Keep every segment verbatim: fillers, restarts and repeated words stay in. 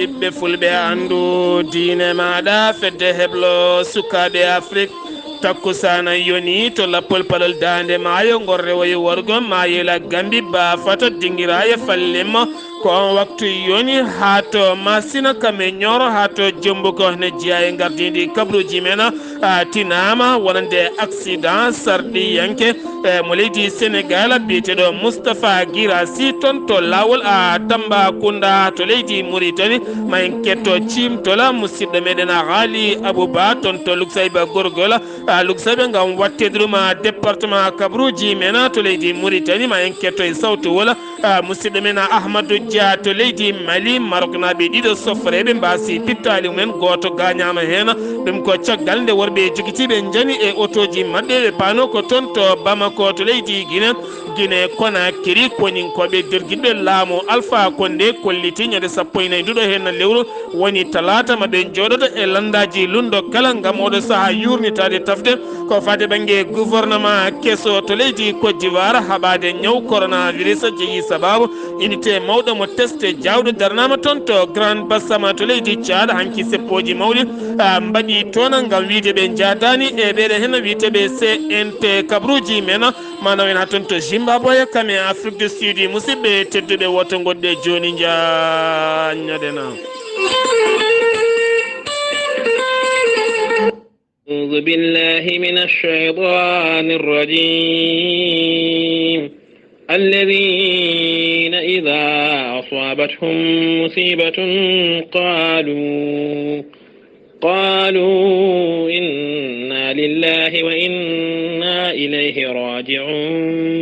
Ɓiɓɓe fulɓe, anndu diine maaɗa, fedde heblo sukaaɓe Afrik. Takkusaana yoni to lappol palol daande maayo, ngol rewoyi worgo maayela Gambi, baafato dingiraaye fallimmo. Ko on waktu yoni haa to Masina, Kame Ñooro, haa to Jombuko ne jeyaa e ngardiindi kabruuji men. A tinaama wonande accident sarɗiyanke, e mo leydi Senegal, biyeteeɗo Moustapha Guirassy, toon to laawol a Tambacounda to leydi Mauritanie. Ma en ketto ciimtola musidɗo meɗen a Ghali Abouba toon to Luksayba Gorgol, a Luksayba, ngam wattede ɗum a département kabruuji men to leydi Mauritanie. Ma en ketto e sawtu wola, a musidɗo men a Ahmadou Dia to leydi Mali. Maroknaaɓe ɗiɗo sofreeɓe mbaasi pittaali mumen, gooto gaañaama heen. Ɗum ko caggal nde worɓe jogitiiɓe njani e otooji maɓɓe, ɓe paano ko toon to Bamako to leydi Guinée. Guinée Conakry, koninkooɓe dergiɗɓe laamu Alpha Condé kolliti ñande sappo e nayi nduɗo heen lewru woni talaata, ma ɓe njooɗoto e lanndaaji lunndo kala ngam oɗo sahaa yuurnitaade tafde ko faati bannge gouvernement keso to leydi Côte d'Ivoire, haɓaade ñaw coronavirus jeyi sabaabu unité mawɗo mo teste jaawɗo daranaama toon to Grand Bassam to leydi Tchad. Hanki seppooji mawɗi, a, mbaɗi toon ngam wiyde ɓe njaadaani e ɓeɗo heen wiyeteeɓe C N T kabruuji men. Ma nawen haa toon to Zimbabwe, kam e Afrique du Sud. Musidɓe tedduɓe, woto ngoɗɗe jooni, njaanñoɗen. أعوذ بالله من الشيطان الرجيم. الذين إذا أصابتهم مصيبة قالوا، قالوا إنا لله وإنا إليه راجعون.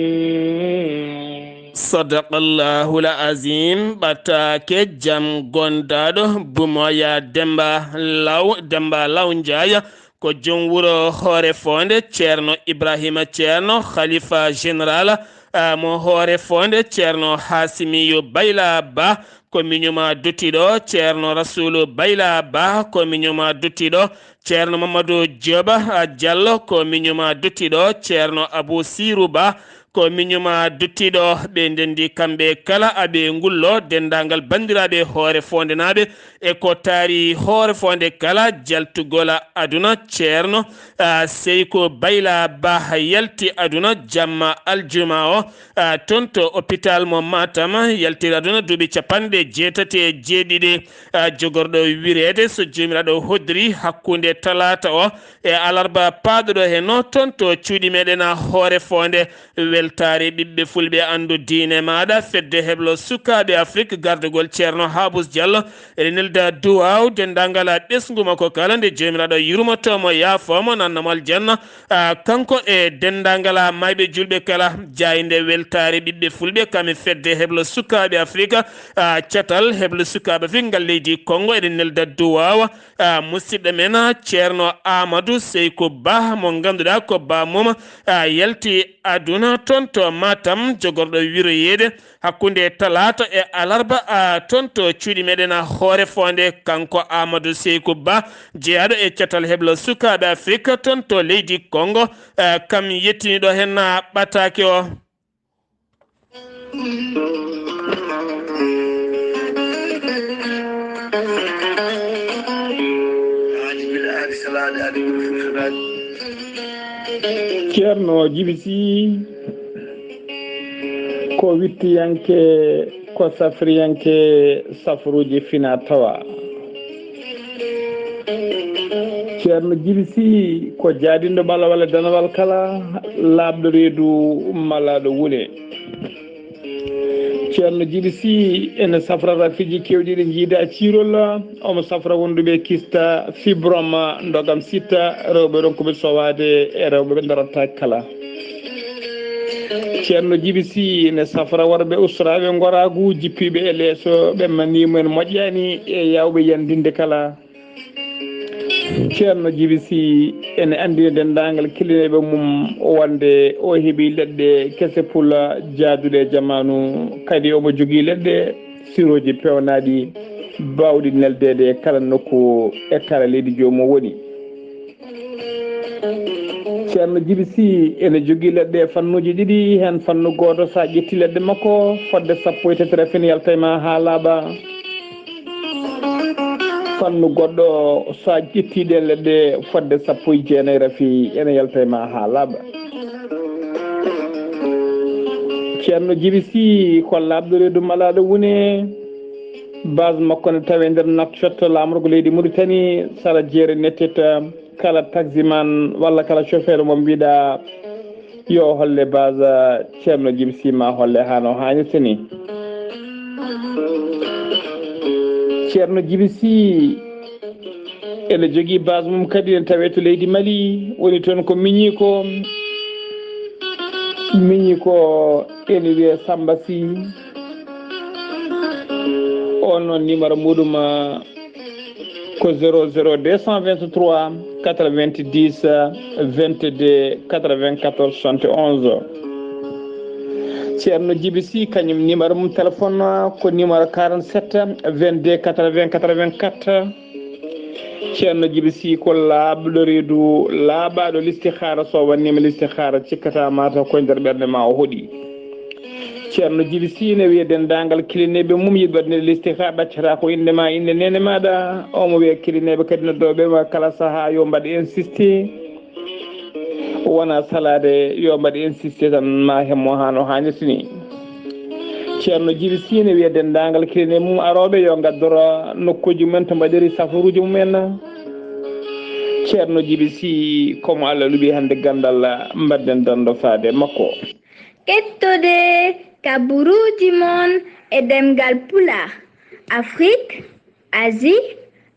Sadaqallahul azim. Ɓataake jam gondaaɗo Bumoya Demba Law, Demba Law Njaay, ko joom wuro Hoore Foonde, Ceerno Ibrahima Ceerno, Khalifa Général, a, mo Hoore Foonde, Ceerno Hasimiyu Bayla Ba, ko miñuma duttiɗo, Ceerno Rasulu Bayla Ba, ko miñuma duttiɗo, Ceerno Mamadou Dioba, a, Diallo, ko miñuma duttiɗo, Ceerno Abou Sirou Ba, ko miñuma duttiɗo. Ɓe ndenndi kamɓe kala, aɓe ngullo denndaangal banndiraaɓe Hoore Foondenaaɓe, e ko taari Hoore Foonde kala, jaltugol aduna. Ceerno, a, Seyku Bayla Ba yalti aduna jamma aljuma o, a, toon to hôpital mo Matam, yaltiri aduna duuɓi capanɗe jeetati e jeeɗiɗi, a, jogorɗo wireede, so Joomiraaɗo hoddiri, hakkunde talaata o e alarba paaɗuɗo heen o, toon to cuuɗi meɗen a Hoore Foonde. Weltaare ɓiɓɓe fulɓe, anndu diine maaɗa, fedde heblo sukaaɓe Afrik, gardagol Ceerno Habous Diallo, eɗen nelda duwaaw denndaangal a ɓesngu makko kala, nde Joomiraaɗo yurmoto mo, yaafo mo, nanna mo aljanna, a, kanko e denndaangal a maayɓe juulɓe kala. Jaaynde weltaare ɓiɓɓe fulɓe, kam e fedde heblo sukaaɓe Afrik, a, catal heblo sukaaɓe Afrik ngal leydi Kongo, eɗen nelda duwaaw, a, musidɗo men, a, Ceerno Amadou Seyku Ba, mo ngannduɗaa ko ba mum, a, yalti aduna toon to Matam, jogorɗo wiroyeede hakkunde talaata e alarba, a, toon to cuuɗi meɗen a Hoore Foonde. Kanko Amadou Seyku Ba, jeyaaɗo e catal heblo sukaaɓe Afrik toon to leydi Kongo, a, kam yettiniiɗo heen a ɓataake o. Ceerno Jibi Sih ko wittiyanke, ko safriyanke safruuji fina tawa. Ceerno Jibi Sih ko jaadinɗo ɓalawal e danawal kala, laaɓɗo reedu malaaɗo wule. Ceerno Jibi Sih ene safra rafiiji keewɗi ɗi njiida ciirol, omo safra wonduɓe kista fibrome ndogam sitta, rewɓe ronkuɓe sowaade e rewɓe ɓe darataake kala. Ceerno Jibi Sih ene safra worɓe ustoraaɓe ngoraagu, jippiiɓe e leeso, ɓe maniimu en moƴƴaani e yaawɓe yandinde kala. Ceerno Jibi Sih ene anndina denndaangal kellineeɓe mum wonde o heɓii leɗɗe kese pula jaaduɗe e jamaanu, kadi omo jogii leɗɗe sirooji peewnaaɗi baawɗi neldeede e kala nokku e kala leydi joomum woni. Ceerno Jibi Sih ene jogii leɗɗe e fannuuji ɗiɗi, heen fannu gooto, so a ƴettii leɗɗe makko, fodde sappo e tati rafin yalta e ma haa laaɓa. Fannu goɗɗo, so a ƴetti ɗen leɗɗe fodde sappo e jeenayi, rafi ene yalta e ma haa laaɓa. Ceerno Jibi Si ko laaɓɗo reedu malaaɗo wune. Base makko ne tawe nder Nouakchott, laamorgo leydi Mauritanie, sara jeere netteta. Kala taximan walla kala chauffeur mo mbiɗa yo holle base Ceerno Jibi Si, ma holle hano haanirta ni. Ceerno Jibi Si ene jogii base mum kadi, ene tawe to leydi Mali, woni toon ko miñi ko, miñi ko ene wiyee Samba Si. On noon numéro muɗum, ah, ko zéro zéro deux cent vingt-trois quatre-vingt-dix vingt-deux quatre-vingt-quatorze soixante et onze. Ceerno Jibi Si, kañum numéro mum téléphone ko numéro quarante-sept vingt-deux quatre-vingts quatre-vingt-quatre. Ceerno Jibi Si ko laaɓɗo reedu, laaɓaaɗo listihaara. So wannima listihaara, cikkata mataw ko nder ɓernde ma o hoɗi. Ceerno Jibi Si ne wiya denndaangal kilineeɓe mum yiɗɓe waɗde listihaara, ɗaccata ko innde ma, innde neene maaɗa. Omo wiya kilineeɓe kadi noddooɓe ma kala sahaa yo mbaɗ insisté. Wona salaade, yo mbaɗ insisté tan, ma hemmo haa no haanirta ni. Ceerno Jibi Si ne wiya denndaangal kilineeɓe mum arooɓe yo ngaddoro nokkuuji mumen to mbaɗiri safaruuji mumen. Ceerno Jibi Si, ko mo Allah luɓi hannde ganndal, mbaɗden dando faade makko. Kettode kaburuuji mon e ɗemngal Pulaar, Afrique, Asie,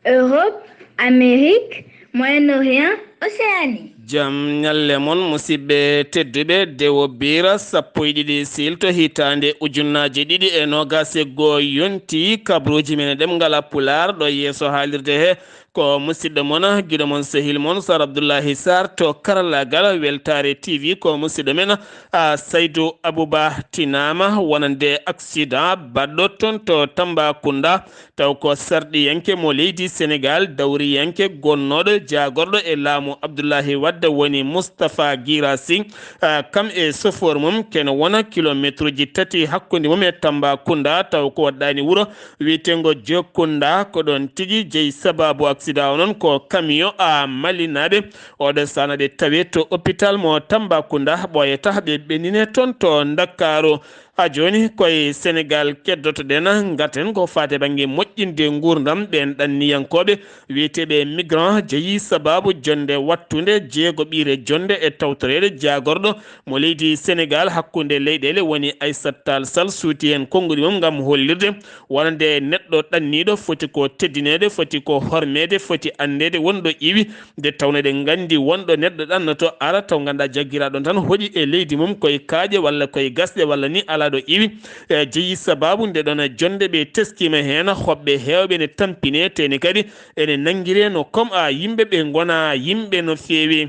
Europe, Amérique, Moyen-Orient, Océanie. Jam ñalle mon, musidɓe tedduɓe. Dewo Bira, sappo e ɗiɗi siilto hitaande ujunnaji ɗiɗi e noogas e goo yonti, kaburuuji men e ɗemngal Pulaar ɗo yeeso haalirde he. Ko musidɗo mon, giɗo mon, sehil mon, Sar Abdullahi Sarr to karallagal Weltaare T V. Ko musidɗo men, a, Saydu Abuba Tinaama, wonande accident baɗɗo toon to Tambacounda, taw ko sarɗiyanke mo leydi Senegal, dawriyanke gonnooɗo jaagorɗo e laamu Abdullahi Wadda, woni Mustapha Girassi, a, kam e sofoor mum, kene wona kilometruji tati hakkunde mum e Tambacounda, taw ko waɗɗaani wuro wiyeteengo Jokunda, ko ɗoon tigi jeyi. Sababu aksida o noon ko kamiyo a malinaaɓe. Oɗo sahaa ɓe tawi to hôpital mo Tambacounda, ɓooyata ɓe ɓennine toon to Ndakaaru. Ha jooni koye Senegal keddotoɗen, ngaten ko faati e bannge moƴƴinde nguurndam ɓeen ɗanniyankooɓe wiyeteeɓe migrant jeyi sababu jonnde wattunde jeegoɓiire jonnde e tawtoreede jaagorɗo mo leydi Senegal hakkunde leyɗeele woni Aissata Tall Sall suuti heen konnguɗi mum ngam hollirde wonande neɗɗo ɗanniiɗo foti ko teddineede, foti ko hormeede, foti anndeede wonɗo iwi, nde tawnoo eɗen nganndi wonɗo neɗɗo ɗannoto ara taw ngannduɗaa jaggiraaɗo tan hoɗi e leydi mum koye kaaƴe walla koye gasɗe walla ni alaa ɗo iwi. E jeyi sababu nde ɗon jonnde ɓe teskiima heen, hoɓɓe heewɓe ne tampine, teni kadi ene nanngiree no comme a yimɓe ɓe ngona yimɓe no feewi.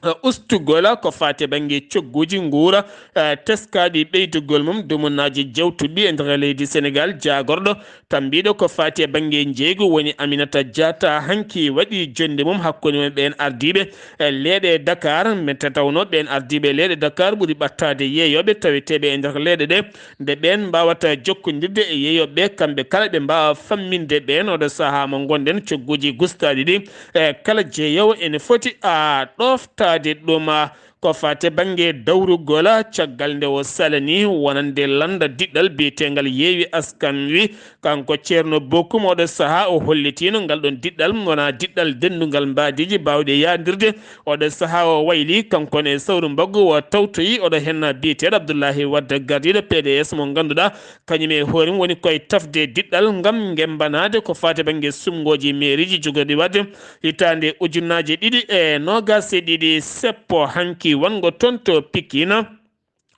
Eh, ustugol ko faati e bannge cogguuji nguura, eh, teskaaɗi ɓeydugol mum dumunnaaji jawtuɗi e nder leydi Senegal, jaagorɗo tambiiɗo ko faati e bannge njeeygu woni Aminata Diatta hanki waɗi jonnde mum hakkunde mum e ɓeen ardiiɓe, eh, leeɗe Dakar. Men tatawnoo ɓeen ardiiɓe leeɗe Dakar ɓuri ɓattaade yeeyooɓe taweteeɓe e nder leeɗe ɗe, nde ɓeen mbaawata jokkondirde e yeeyooɓe ɓe, kamɓe kala ɓe mbaawa famminde ɓeen. Oɗo sahaa mo ngonɗen, cogguuji gustaaɗi ɗi, e kala jeeyoowo ene foti a ɗoftaade ɗum, a, ko faati e bannge dawrugol, a, caggal nde o salani wonande lannda diɗɗal biyeteengal Yeewi Askan Wi. Kanko Ceerno Bokum oɗo sahaa o hollitiino ngal ɗon diɗɗal wona diɗɗal denndungal mbaadiiji baawɗe yahdirde. Oɗo sahaa o wayli kanko ne e sawru mbaggu o tawtoyi oɗo henna biyeteeɗo Abdullahi Wadda gardiiɗo P D S mo ngannduɗaa kañum e hoore mum woni koye tafde diɗɗal ngam ngembanaade ko faati e bannge sumngooji meeriiji jogorɗi waɗde hitaande ujunnaaje ɗiɗi e noogas e ɗiɗi seppo hanki wonngo toon to Pikine.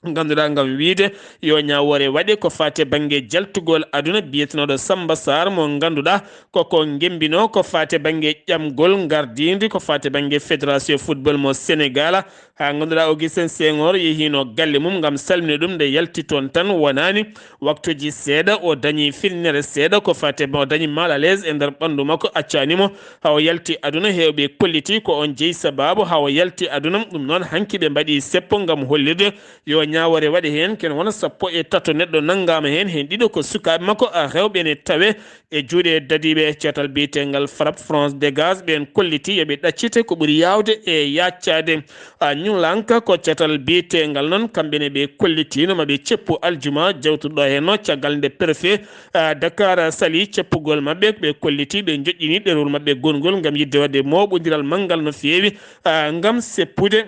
Ngannduɗaa ngam wiyde yo ñaawoore waɗe ko faati e bannge jaltugol aduna biyetenooɗo Samba Sarr mo ngannduɗaa koko ngembinoo ko faati e bannge ƴamgol ngardiindi ko faati e bannge Fédération Football mo Senegal. Haa ngannduɗaa Augustin Senghor yehiino galle mum ngam salminde ɗum nde yalti toon tan wonaani waktuuji seeɗa o dañi filnere seeɗa ko faati e o dañi mal à l'aise e nder ɓanndu makko accaani mo haa o yalti aduna. Heewɓe kolliti ko on jeyi sababu haa o yalti aduna. Ɗum noon hanki ɓe mbaɗi seppo ngam hollirde yo Ñaawoore waɗi heen, ken wona sappo e tato neɗɗo nanngaama heen, heen ɗiɗo ko sukaaɓe makko, a, rewɓe ne tawe e juuɗe dadiiɓe. Ceetal biyeteengal Frappe France Dégage ɓeen kolliti yo ɓe ɗaccite ko ɓuri yaawde e yaaccaade. A, Ñulanka ko ceetal biyeteengal noon, kamɓe ne ɓe kollitiino ma ɓe ceppu aljuma jawtuɗo heen o, caggal nde préfet, a, Dakar sali ceppugol maɓɓe, ɓe kolliti ɓe njoƴƴini ɗerewol maɓɓe gongol ngam yiɗde waɗde mooɓondiral manngal no feewi, a, ngam seppude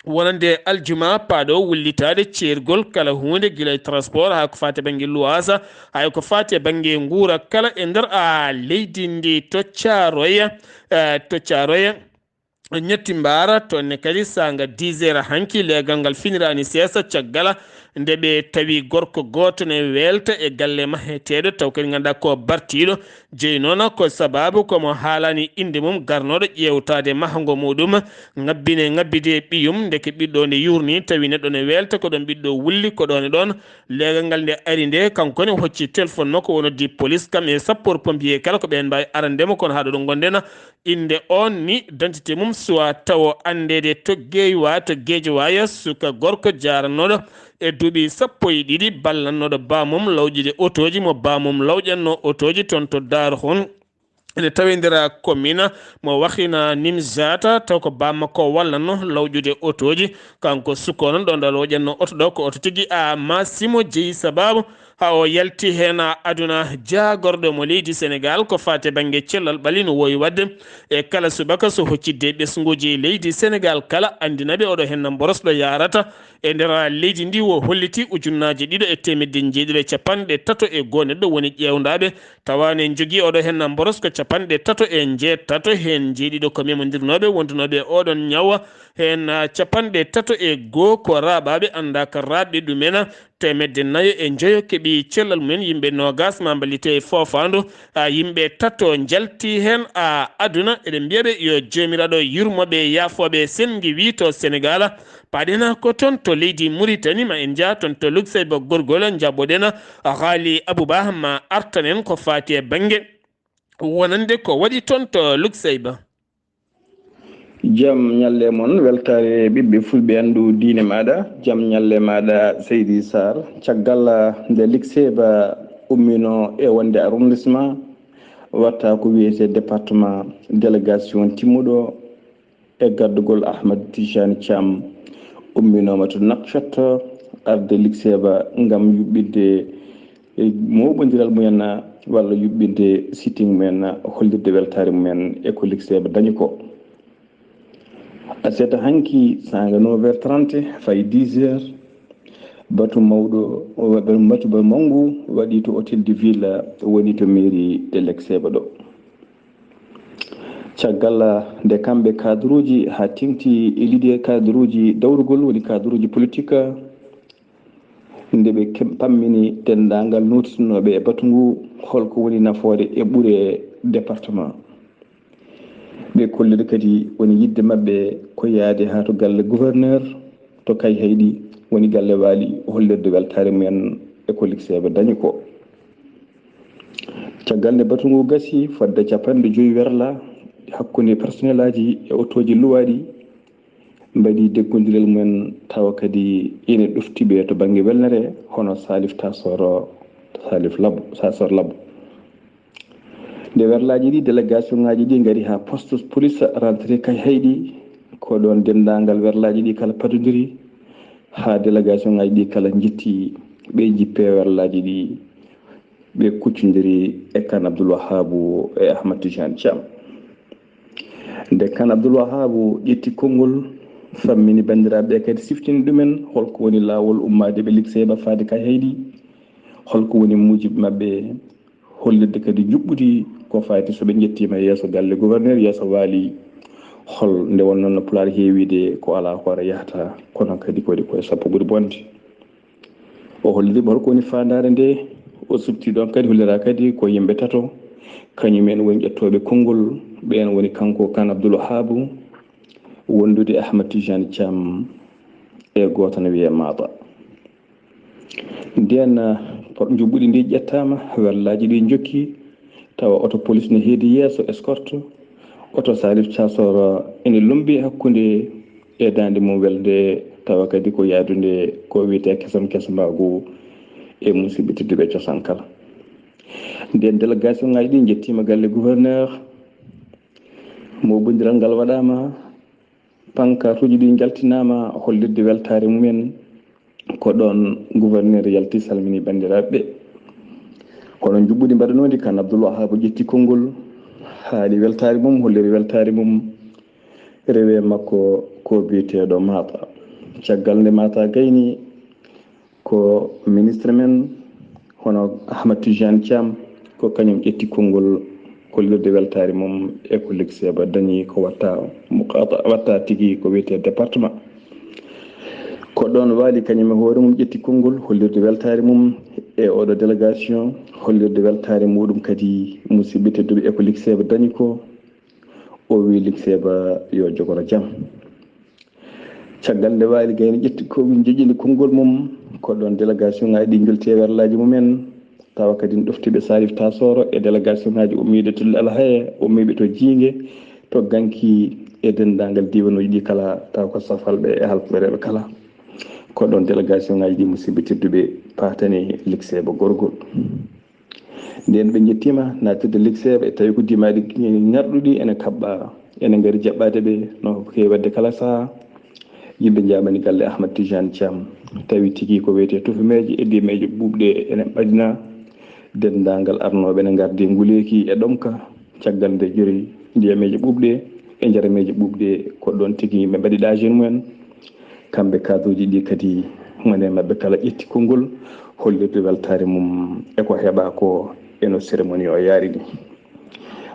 wonande aljuma paaɗo wullitaade ceergol kala huunde, gila e transport, haa ko faati e bannge luwaasa, hay ko faati e bannge nguura kala e nder, a, leydi ndi. To Caaroya, a, to Caaroya, Ñetti Mbaara, toon ne kadi saanga dix heures hanki, leegal ngal finiraani seesa caggal nde ɓe tawi gorko gooto ne weelta e galle maheteeɗo, taw kadi ngannduɗaa ko bartiiɗo. Jeyi noon ko sabaabu ko mo haalaani innde mum garnooɗo ƴeewtaade mahango muuɗum, ŋabbine ŋabbide ɓiyum. Ndeke ɓiɗɗo nde yuurni, tawi neɗɗo ne weelta, ko ɗoon ɓiɗɗo wulli, ko ɗoon e ɗoon. Leegal ngal nde ari nde, kanko ne hocci téléphone makko, o noddi police, kam e sapeur pompier kala, ko ɓeen mbaawi arande mo, kono haa ɗo ɗo ngonɗen, innde oon ni, identité mum suwaa tawo anndeede. To Geewa, to Geejawaay, suka gorko jaaranooɗo e duuɓi sappo e ɗiɗi, ballannooɗo baamum lawƴude otooji, mo baamum lawƴannoo otooji toon to Daaru Hun, ene tawindira commune mo Waxina Nimzata, taw ko bammakko wallanno lawƴude otooji. Kanko sukko noon ɗo nda lawƴanno oto ɗo ko oto tigi a Massimo jeyi sababu haa o yalti heen aduna. Jaagorɗo mo leydi Senegal ko faati bannge cellal ɓalli no wowi waɗde e kala subaka so hoccitde ɓesnguuji leydi Senegal kala anndinaɓe oɗo heen na mboros ɗo yaarata e nder leydi ndi. O holliti ujunnaaje ɗiɗo e teemedde njeeɗiɗi e capanɗe tato e goo neɗɗo woni ƴeewndaaɓe tawa ne njogii oɗo heen mboros ko capanɗe tato e njeetato, heen njeeɗiɗo ko memondirnooɓe wondunooɓe e oɗon ñawa, heen, ah, capanɗe tato e goo ko raaɓaaɓe anndaaka raaɓɓe ɗumen, teemedde nayo e njoyo keɓi cellal mumen, yimɓe noogas ma mballite e foofaandu, ah, yimɓe tato njalti heen, ah, aduna. Eɗen mbiya ɓe yo Joomiraaɗo yurmo ɓe, yaafo ɓe. Senngi wii to Senegal, paaɗen ko toon to leydi Muritani, ma en njah toon to Lukseyba gorgol, njaɓoɗen Haali Abuba ma artan en ko faati e bannge wonande ko waɗi toon to Lukseyba. Jam ñalle mon, weltaare ɓiɓɓe fulɓe anndu diine maaɗa. Jam ñalle maaɗa, Seydi Sarr. Caggal nde Lukseyba ummino e wonde arrondissement, watta ko wiyete département, délégation timmuɗo e gardugol Ahmad Tijani Thiam umminooma to Nouakchott arde Lukseyba ngam yuɓɓinde e mooɓondiral mumen walla yuɓɓinde sitting mumen, hollirde weltaare mumen e ko Lukseyba dañi ko. Aset hanki saanga neuf heures trente fayi dix heures, batu mawɗo, batu ba manngu waɗi to Hôtel de Ville, woni to mairie de Lukseyba ɗo. Caggal nde kamɓe cadre uji haa teeŋti e leader cadre uji dawrugol, woni cadre uji politique, nde ɓe kem-, pammini denndaangal nootitinooɓe e batu ngu, holko woni nafoore e ɓure département. Ɓe kolliri kadi woni yiɗde maɓɓe ko yahde haa to galle gouverneur to Kayhayɗi, woni galle Waali, hollirde weltaare mumen e ko Lukseyba dañi ko. Caggal nde batu ngu gasi, fodde capanɗe joyi werla hakkunde personnel aji e otooji luwaaɗi mbaɗi deggondiral mumen, tawa kadi ene ɗofti ɓe to bannge welnere, hono Salif Tasoro, Salif Labo, Tasor Labo. Nde werlaaji ɗi, délégation ŋaaji ɗi ngari haa poste police rentrée Kayhayɗi, ko ɗoon denndaangal werlaaji ɗi kala padondiri, haa délégation ŋaaji ɗi kala njetti, ɓe njippe werlaaji ɗi, ɓe kuccondiri e Kan Abdoul Wahabu e Ahmad Tijani Thiam. Nde Kan Abdoul Wahabu ƴetti konngol, fammini banndiraaɓe ɓe kadi, siftini ɗumen holko woni laawol ummaade ɓe Lukseyba faade Kayhayɗi, holko woni muujiɓe maɓɓe, hollirde kadi njuɓɓudi ko fayti so ɓe njettiima yeeso galle gouverneur, yeeso Waali, hol nde wonnoo no Pulaar heewiide ko alaa hoore yahata, kono kadi ko waɗi koye sappo ɓuri bonde. O holliri ɓe holko woni faandaare nde, o suɓti ɗoon kadi, hollira kadi ko yimɓe tato, kañum en woni ƴettooɓe konngol, ɓeen woni kanko Kan Abdoul Wahabu, wondude Ahmad Tijani Thiam e gooto no wiyee Maaba. Ndeen, ah, njuɓɓudi ndi ƴettaama, werlaaji ɗi njokki, tawa oto police ne heedi yeeso, escorte, oto Salif Thiasor ene lombi hakkunde e daande mum welde, tawa kadi ko yahdunde ko wiyetee kesam kesambaagu e musidɓe tedduɓe cosaan kala. Nden délégation ngaji ɗi njettiima galle gouverneur, moɓondiral ngal waɗaama, pankartuuji ɗi njaltinaama hollirde weltaare mumen. Ko ɗoon gouverneur yalti, salmini banndiraaɓe ɓe. Kono njuɓɓudi mbaɗanoondi kan Abdoul Wahab ƴetti konngol, haali weltaare mum, holliri weltaare mum rewe makko ko biyeteeɗo Mata. Caggal nde Mata gayni, ko ministre men hono Ahmad Tijani Thiam, ko kañum ƴetti konngol hollirde weltaare mum e ko Likseba dañi ko watta muqata, watta tigi ko wiyetee département. Ko ɗoon waali kañum e hoore mum ƴetti konngol hollirde weltaare mum e oɗo délégation, hollirde weltaare muɗum kadi musidɓe tedduɓe e ko Likseba dañi ko. O wi Likseba yo jogoro jam. Caggal nde waali gayni ƴetti ko joƴƴini konngol mum, ko ɗoon délégation ngaji ɗi njolti e werlaaji mumen, tawa kadi ɗoftiiɓe Salif Tasoro e délégation ngaji ummiiɗe to Alhaya, ummiiɓe to Jiinge, to Ganki e denndaangal diiwanuuji ɗi kala, tawa ko safalɓe e halpɓereeɓe kala. Ko ɗoon délégation ngaji ɗi musidɓe tedduɓe paatani Likseba gorgol. Nden ɓe njettiima nattirde Likseba, e tawi ko dimaaɗi ŋarɗuɗi ene kaɓɓa, ene ngari jaɓɓaade ɓe no heewi waɗde kala sahaa. Yimɓe njaabani galle Ahmad Tijani Thiam, tawi tigi ko wiyetee tufumeeje e dimeeje ɓuuɓɗe ene ɓadina. Denndaangal arnooɓe ene ngardi nguleeki e ɗomka, caggal nde jori ndiyameeje ɓuuɓɗe e njarameeje ɓuuɓɗe, ko ɗoon tigi ɓe mbaɗi ɗaajin mumen. Kamɓe kaadooji ɗi kadi, mone maɓɓe kala ƴetti konngol hollirde weltaare mum e ko heɓa ko e no cérémonie o yaari ni.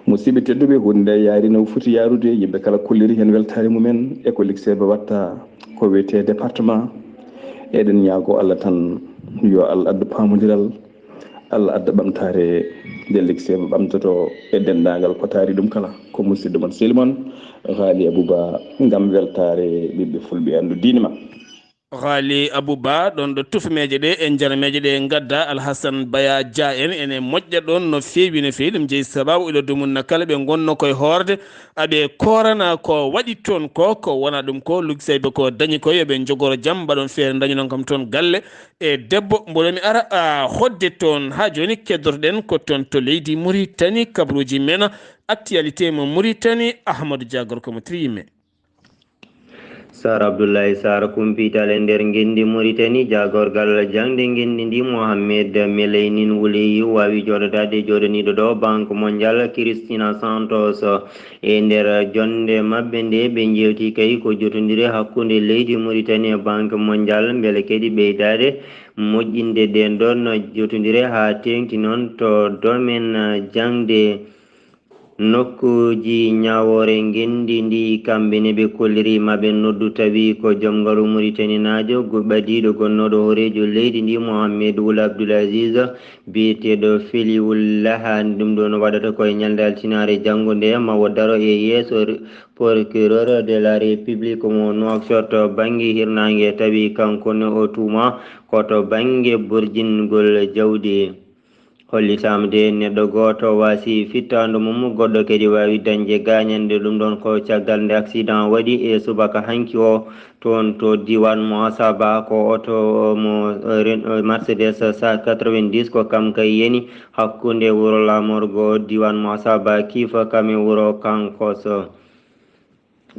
Musidɓe tedduɓe, huunde nde yaari no foti yaarude, yimɓe kala kolliri heen weltaare mumen e ko Likseba watta ko wiyetee département. Eɗen ñaago Allah tan yo Allah addu paamondiral, Allah adda ɓamtaare nde Likseba ɓamtoto e denndaangal ko taari ɗum kala. Ko musidɗo mon, sehil mon, Ghali Abouba, ngam weltaare ɓiɓɓe fulɓe, anndu diine ma. Ghali Abouba, ɗoon ɗo tufumeeje ɗe e njarameeje ɗe ngadda, Alhassan Baya Dia en ene moƴƴa ɗoon no feewi, no feewi. Ɗum jeyi sabaabu ilo dumum na kala ɓe ngonno koye hoorde, aɓe koorana ko waɗi toon ko, ko wona ɗum ko, Likseba ko dañi ko, yo ɓe njogoro jam, mbaɗon feere dañanon kam toon galle. E debbo, mboɗo mi ara, a, hodde toon. Haa jooni keddotoɗen ko toon to leydi Mauritanie, kabaruuji men, actualité mo Mauritanie, Ahmadou Dia gorko mo Triyime. Sar Abdoulaye Sar, kumpital e nder ngenndi Mauritanie, jaagorgal jaŋde ngenndi ndi, Mohamed Melaynin Wuley, waawi jooɗodaade jooɗaniiɗo ɗo Banque Mondiale, Christina Santos. E nder jonnde maɓɓe nde, ɓe njeewti kay ko jotondire hakkunde leydi Mauritanie e Banque Mondiale, mbele kadi ɓeydaade moƴƴinde ɗeen ɗoon jotondire haa teeŋti noon to domaine jaŋde. Nokkuuji ñaawoore ngenndi ndi, kamɓe ne ɓe kolliri ma ɓe noddu, tawi ko joom ngalu Muritaninaajo, go-, ɓadiiɗo gonnooɗo hooreejo leydi ndi, Mohamed Wul Abdul Aziz, biyeteeɗo Feliwul Lahan. Ɗum ɗoon waɗata ko e ñalnde altinaare janngo nde, ma o daro e yeeso re-, procureur de la République mo Nouakchott to bannge hirnaange, tawi kanko ne o tuuma ko to bannge borjingol jawdi. Hollitaama de neɗɗo gooto waasi fittaandu mum, goɗɗo kadi waawi dañde gaañande. Ɗum ɗoon ko caggal nde accident waɗi e subaka hanki o toon to diiwaan mo Asaba. Ko oto mo, eh, Ren-, eh, Mercedes cent quatre-vingt-dix, ko kam kay yani hakkunde wuro Lamorgo, diiwaan mo Asaba, kiifa kam e wuro Kankos.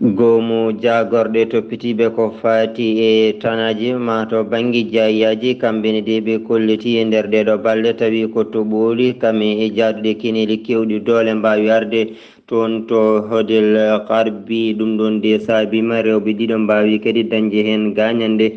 Goomu jaagorɗe toppitiiɓe ko faati e tanaaji ma to bannge jaayaaji, kamɓe ne de ɓe kolliti e nder ɗeeɗo balɗe, tawi ko to ɓooli kam e jaaduɗe keneeli keewɗi doole mbaawi arde toon to Hodel Qarbi. Ɗum ɗoon de saabiima rewɓe ɗiɗo mbaawi kadi dañde heen gaañande.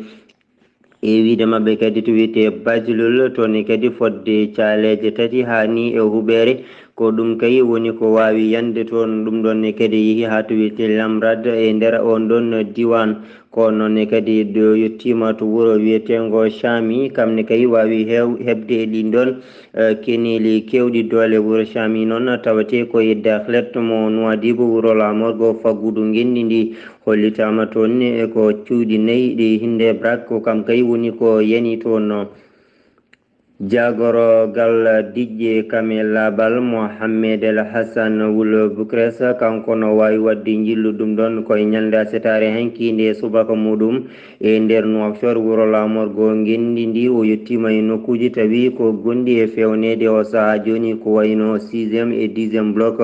E wiyde maɓɓe kadi to wiyetee Bajlul, toon ne kadi fodde caaleeje tati haa ni e huɓeere. Ko ɗum kay woni ko waawi yande toon. Ɗum ɗoon ne kadi yehi haa to wiyetee Lamrad e nder oon ɗoon diiwaan. Ko noon ne kadi ɗo yettiima to wuro wiyeteengo Caami, kam ne kay waawi heew-, heɓde e ɗiin ɗoon, eh, keneeli keewɗi doole. Wuro Caami noon tawetee ko e Dakhlet mo Nouadhibou, wuro laamorgo faggudu ngenndi ndi. Hollitaama toon ne ko cuuɗi nayi ɗi hinde brak, ko kam kay woni ko yani toon. Jaagorgal diƴƴe Kame Labal, Mohammed El Hassan wul Bukres, kanko no waawi waɗde njillu ɗum ɗon koye ñalnde asetaare hankiinde subaka muɗum e nder Nouakchott, wuro laamorgo ngenndi ndi. O yettiima e nokkuuji tawi ko gonɗi e feewneede o sahaa jooni, ko wayno sixième e dixième bloc.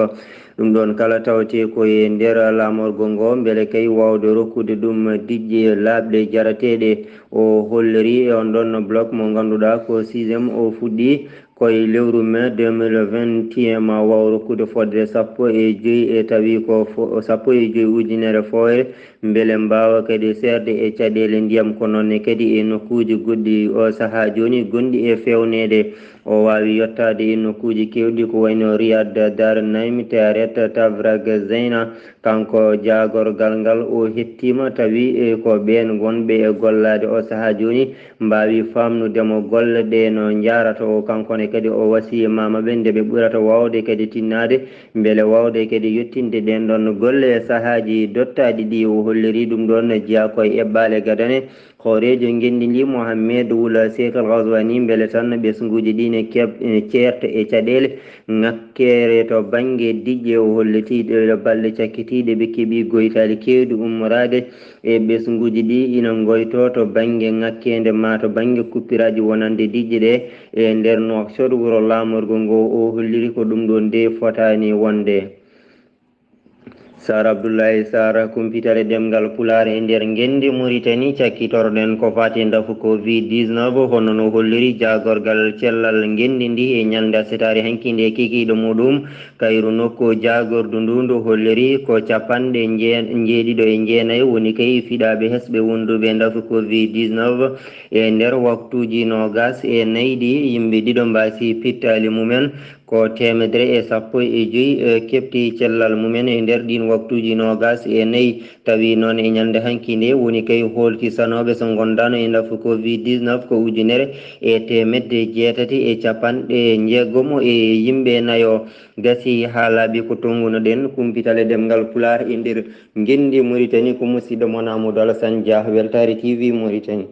Ɗum ɗon kala tawte ko e nder laamorgo ngo, mbele kay waawde rokkude ɗum diƴƴe laaɓɗe jarateeɗe. O holliri e on ɗon bloc mo ngannduɗaa ko sixième, o fuɗɗi koye lewru mai deux mille vingt et un, ma waaw rokkude fodde sappo e joy, e tawi ko fo-, sappo e joy ujunere fooyre, mbele mbaawa kadi seerde e caɗeele ndiyam, ko noon ne kadi e nokkuuji goɗɗi o sahaa jooni gonɗi e feewneede. O waawi yottaade e nokkuuji keewɗi ko wayno Riyad, Dar Naim, Teret, Tafrag, Zeyna. Kanko jaagorgal ngal o hettiima, tawi e ko ɓeen wonɓe e gollaade o sahaa jooni mbaawi faamnude mo golle ɗe no njaarata o. Kanko ne kadi o wasiyii maama ɓe nde ɓe ɓurata waawde kadi tinnaade, mbele waawde kadi yettinde ɗeen ɗon golle e sahaaji dottaaɗi ɗi. O holliri ɗum ɗon jeyaa ko e eɓɓaale gadane. Hooreejo ngenndi ndi, Mohammed Wul Sheikh Al Ghazwani, mbele tan ɓesnguuji ɗi ne keɓ-, ne ceerta e caɗeele ŋakkeere to bannge diƴƴe. O holliti ɗe balɗe cakkitiiɗe ɓe keɓi goytaali keewɗi ummoraade e ɓesnguuji ɗi ina ngoyto to bannge ŋakkeende ma to bannge kuppiraaji wonande diƴƴe ɗe e nder Nouakchott, wuro laamorgo ngo. O holliri ko ɗum ɗo nde fotaani wonde. Sar Abdoulaye Sar, kumpitare ɗemngal Pulaar e nder ngenndi Muritani, cakkitoroɗen ko faati e ndafu covid dix-neuf, hono no holliri jaagorgal cellal ngenndi ndi e ñalnde asetaare hankiinde e kikiiɗe muɗum. Kayru nokku jaagordu ndu, ndu holliri ko capanɗe njee-, njeeɗiɗo e jeenayi woni kay fiɗaaɓe hesɓe wonduɓe e ndafu covid dix-neuf e nder waktuuji noogas e nayi ɗi. Yimɓe ɗiɗo mbaasi pittaali mumen. Ko teemedere e sappo e joy, eh, keɓti cellal mumen e nder ɗiin waktuuji noogas e nayi. Tawi noon e ñalnde hanki nde woni kay hoolkisanooɓe so ngondaano e ndafu covid dix-neuf ko ujunere e teemedde jeetati e capanɗe njeegomo e yimɓe nayo. Gasi haa laaɓi ko tonngunoɗen kumpitale ɗemngal Pulaar e nder ngenndi Muritani. Ko musidɗo mon Amadou Alassane Dia, Weltaare T V Muritani.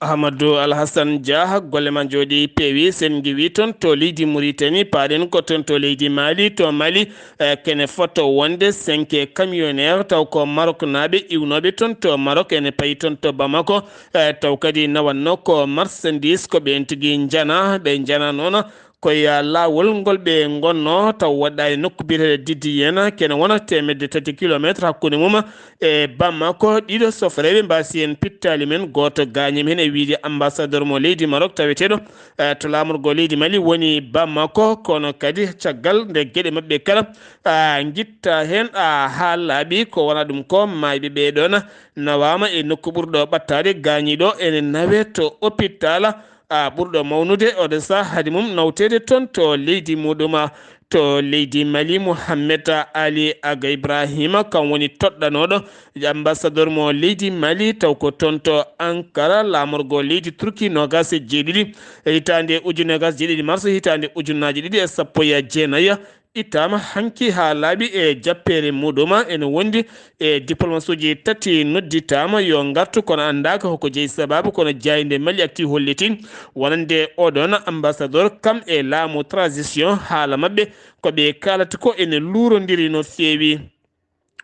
Amadou Alhassan Dia, golle ma njooɗi peewi. Sen ngiwi toon to leydi Muritani, paaɗen ko toon to leydi Mali. To Mali, eh, kene foto wonde cinq camionneur taw ko Maroc naaɓe iwnooɓe toon to Maroc, ene payi toon to Bamako, eh, taw kadi nawanno ko marchandise ko ɓeen tigi njana, ɓe njana noon koye laawol ngol ɓe ngonno, taw waɗɗaani nokku biyeteeɗo Didiyena, kene wona teemedde tati kilometre hakkunde mum e Bamako. Ɗiɗo sofreeɓe mbaasi heen pittaali men, gooto gaañiima heen e wiyde ambassadeur mo leydi Maroc taweteeɗo, eh, to laamorgo leydi Mali woni Bamako, kono kadi caggal nde geɗe maɓɓe kala, ah, ngitta heen, ah, haa laaɓi ko wona ɗum ko maayɓe ɓee ɗoon nawaama e nokku ɓurɗo ɓattaade, gaañiiɗo ene nawee to hôpital, a ɓurɗo mawnude oɗo sahaa hade mum nawteede toon to leydi muɗum, to leydi Mali. Mouhamed Ali Aga Ibrahima, kam woni toɗɗanooɗo ambassadeur mo leydi Mali, taw ko toon to Ankara, laamorgo leydi Turki, noogaas e jeeɗiɗi e hitaande ujunnaje jeeɗiɗi mars hitaande ujunnaaje ɗiɗi e sappo e jeenayi. Ittaama hanki haa laaɓi e jappeere muɗum, ene wondi e diplomasuuji tati nodditaama yo ngartu, kono anndaaka hoko jeyi sababu, kono jaaynde Mali Actu holliti wonande oɗon ambassadeur kam e laamu transition, haala maɓɓe ko ɓe kaalata ko ene luurondiri no feewi.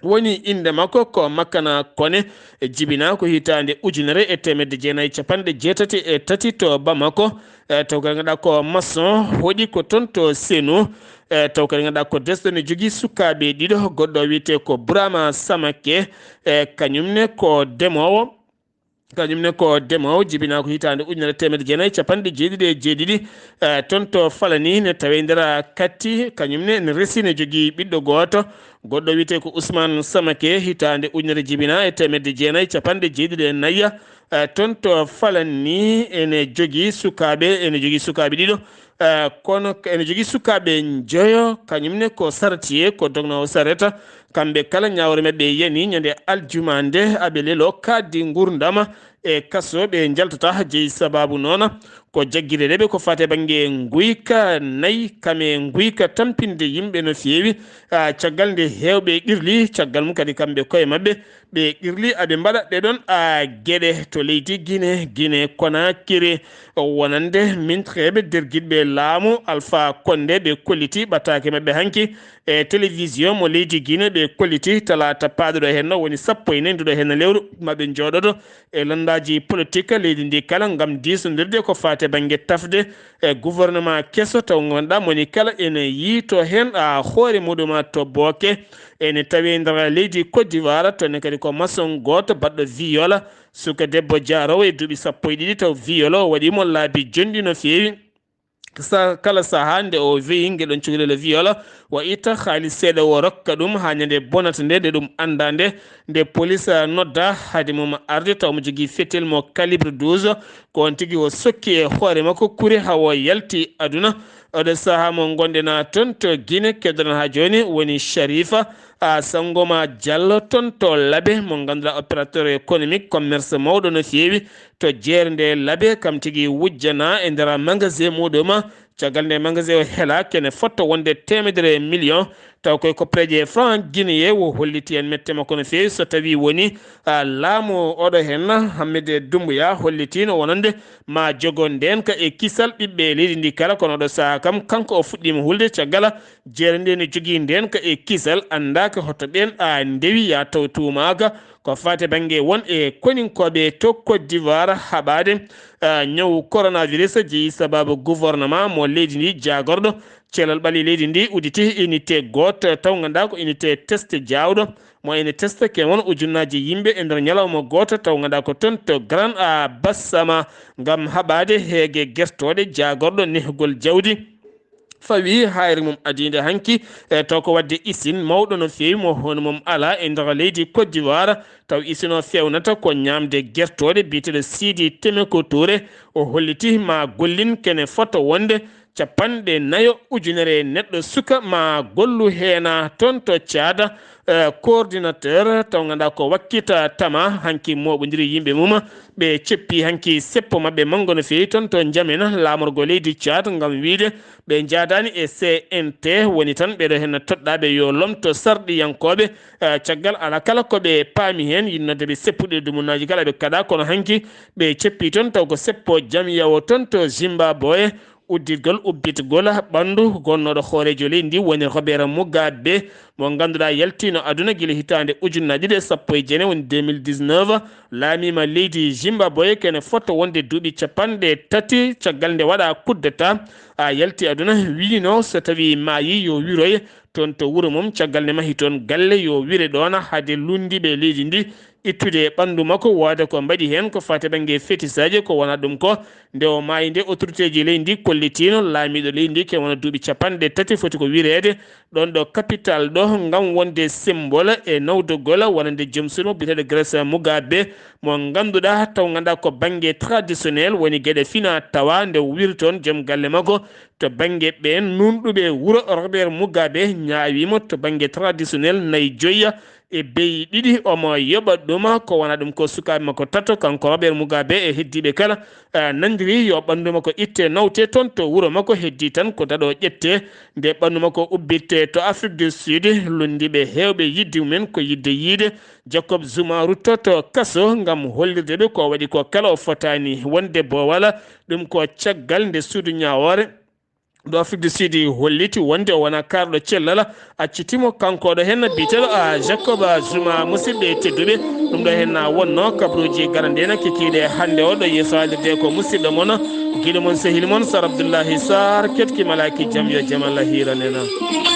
Woni innde makko ko Makana Kone, e jibinaa ko hitaande ujunere e teemedde jeenayi capanɗe jeetati e tati to Bamako, e taw kadi ngannduɗaa ko maçon, hoɗi ko toon to Senu, e taw kadi ngannduɗaa ko desɗo ne jogii sukaaɓe ɗiɗo, goɗɗo wiyetee ko Burama Samake, e kañum ne ko demoowo, kañum ne ko demoowo, jibinaa ko hitaande ujunere teemedde jeenayi capanɗe jeeɗiɗi e jeeɗiɗi, e toon to Falani ne tawee nder katti, kañum ne ne resi ne jogii ɓiɗɗo gooto, goɗɗo wiyetee ko Ousmane Samake, hitaande ujunere jibinaa e teemedde jeenayi capanɗe jeeɗiɗi e nayi, e toon to Falani ene jogii sukaaɓe, ene jogii sukaaɓe ɗiɗo, e kono ene jogii sukaaɓe njoyo, kañum ne ko saratiye, ko dognoowo sareta, Kamɓe kala, ñaawre maɓɓe yani ñande aljuma nde aɓe lelo kaaddi nguurndama e kaso, ɓe njaltata. Jeyi sababu noona ko jaggireede ɓe ko faati e bannge nguyka nayi, kame nguyka tampinde yimɓe no feewi. Ah, caggal nde heewɓe qirli, caggal mum kadi kamɓe koye maɓɓe ɓe qirli aɓe mbaɗa ɗe ɗon, ah, geɗe to leydi Guinée, Guinée Conakry. Wonande mintreeɓe dergiɗɓe laamu Alpha Condé, ɓe kolliti ɓataake maɓɓe hanki e télévision mo leydi Guinée, ɓe kolliti talaata paaɗuɗo heen, woni sappo e nayi nduɗo heen lewru, maɓe njooɗodo e lanndaaji politik leydi ndi kala ngam diisondirde ko faati e bannge tafde e gouvernement keso, taw ngannduɗaa moni kala ene yiito heen, a, hoore muɗum to booke. Ene tawi e nder leydi Côte d'Ivoire, toon ne kadi ko maçon gooto baɗɗo viol, suka debbo jaaroowo e duuɓi sappo e ɗiɗi, taw viol o waɗi mo laabi jonɗi no feewi. Sa-, kala sahaa nde o weyi ngeɗon cukalel viol, o itta haalis seeɗa o rokka ɗum haa ñande bonata nde, nde ɗum anndaa nde, nde police nodda haade mum arde taw mo jogii fetel mo calibre douze, ko on tigi o sokki e hoore makko kure haa o yalti aduna. Oɗo sahaa mo ngonɗen toon to Guinée, keddorɗen haa jooni woni Sharifa, a, Sangoma Diallo toon to Labe, mo ngannduɗaa opérateur économique, commerce mawɗo no feewi to jeerde nde Labe, kam tigi wujjana e nder magasin muɗum. Caggal nde magasin o hela kene fotto wonde teemedere million, taw koye koppereeje franc guinéen, o holliti en mette makko no feewi. So tawi woni, a, laamu oɗo heen, Hammet Doumbouya, hollitiino wonande ma jogo ndeenka e kisal ɓiɓɓe leydi ndi kala, kono oɗo sahaa kam, kanko o fuɗɗiima hulde caggal jeere nde ne jogii ndeenka e kisal, anndaaka hoto ɓeen a ndewi, ya taw tuumaaka ko faati bannge won e koninkooɓe to Côte d'Ivoire haɓaade, ah, ñawu coronavirus jeyi sababu gouvernement mo leydi ndi jaagorɗo cellal ɓalli leydi ndi udditi unité gooto taw ngannduɗaa ko unité test jaawɗo mo ene testa ke won ujunnaaji yimɓe e nder ñalawma gooto taw ngannduɗaa ko toon to Grand, ah, Bassama ngam haɓaade heege gertooɗe jaagorɗo nehgol jawdi. Fawi hayre mum adiinde hanki, e, taw ko waɗde usine mawɗo no feewi mo hono mum alaa e nder leydi Côte d'Ivoire. Taw usine o feewnata ko ñaamde gertooɗe biyeteeɗo Sidi Temeko Touré. O holliti ma gollin kene fota wonde capanɗe nayo ujunere neɗɗo suka ma gollu heena toon to Tchad. Eh, coordinateur taw ngannduɗaa ko wakkita tama hanki mooɓondiri yimɓe mum. Ɓe ceppi hanki seppo maɓɓe manngo no feewi toon to Njamena, laamorgo leydi Tchad, ngam wiyde ɓe njaadaani e C N T, woni tan ɓeɗo heen toɗɗaaɓe yo lomto sarɗiyankooɓe, eh, caggal alaa kala ko ɓe paami heen, yinnode ɓe seppude dumunnaaji kala ɓe kaɗa, kono hanki ɓe ceppi toon taw ko seppo jamyawo toon to Zimbabwe, uddirgol ubbitgol ɓanndu gonnooɗo hooreejo leydi ndi woni Robert Mugabe, mo ngannduɗaa yaltiino aduna gila hitaande ujunnaji ɗiɗi e sappo e jeenayi, woni deux mille dix-neuf, laamiima leydi Zimbabwe kene fota wonde duuɓi capanɗe tati caggal nde waɗa coup d'État, a yalti aduna, wiino so tawi maayi yo wiroye toon to wuro mum, caggal nde mahi toon galle yo wire ɗoon, hade lunndiiɓe leydi ndi ittude e ɓanndu makko, wooda ko mbaɗi heen ko faati bannge fetisaaji, ko wonaa ɗum ko. Nde o maayi nde, autorité ji leydi ndi kollitiino laamiiɗo leydi ndi ke wona duuɓi capanɗe tati foti ko wireede ɗoon ɗo capital ɗo, ngam wonde symbole e nawdugol wonande joom suudu mo biyeteeɗo Grace Mugabe, mo ngannduɗaa taw ngannduɗaa ko bannge traditionnel woni geɗe fina tawa nde o wiri toon joom galle makko to bannge ɓeen nuunɗuɓe wuro Robert Mugabe ñaawiima to bannge traditionnel nayi joyya e beyi ɗiɗi, omo yoɓa ɗum, ko wona ɗum ko sukaaɓe makko tato, kanko Robert Mugabe e heddiiɓe kala, eh, nanndiri yo ɓanndu makko itte nawte toon to wuro makko, heddii tan ko daɗo ƴette nde ɓanndu makko ubbitte to Afrique du Sud, lunndiiɓe heewɓe yidde mumen ko yidde yiide Jacob Zuma ruttoto kaso ngam hollirde ɓe ko waɗi ko kala o fotaani wonde boowal, ɗum ko caggal nde suudu ñaawoore ɗo Afrique du Sud holliti wonde o wona kaarɗo cellal, accitimo kanko ɗo henna biyeteeɗo, a, Jacob Zuma. Musidɓe tedduɓe, ɗum ɗo henna wonno kabaruuji garanɗe ena kikiiɗe hannde o ɗo yeeso haalirde ko musidɗo mon, giɗo mon, sehil mon, Sar Abdoullahi Sarr, ketki malaaki jam yo jam Allah hiiran en.